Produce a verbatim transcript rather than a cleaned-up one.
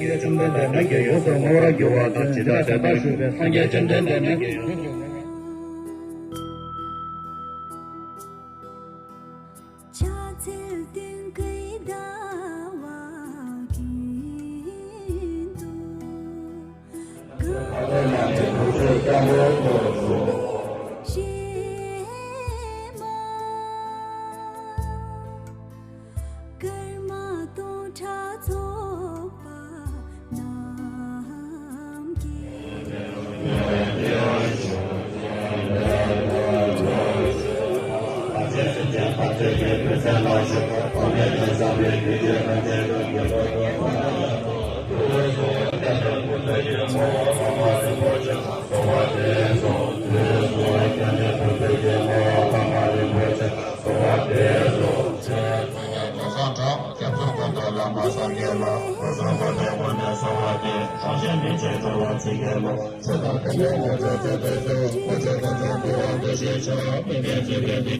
ཁྱེད་བཅོམ་ལྡན་འདས་མ་གིས་ཡོངས་སུ་བསྔོ་བར་འགྱུར་བ་དང་། ཇི་ལྟར་དེ་ལྟར་བཞུགས་པའི་སངས་རྒྱས་བཅོམ་ལྡན་འདས་མ་གིས་ཡོངས་སུ་བསྔོ་བར། ཕྱག་འཚལ་སྟོན་ཀའི་ཟླ་བ་གྱེན་དུ། ཀརྨ་སྟོང་ཕྲག་ཚོགས་པ་རྣམས་ཀྱིས།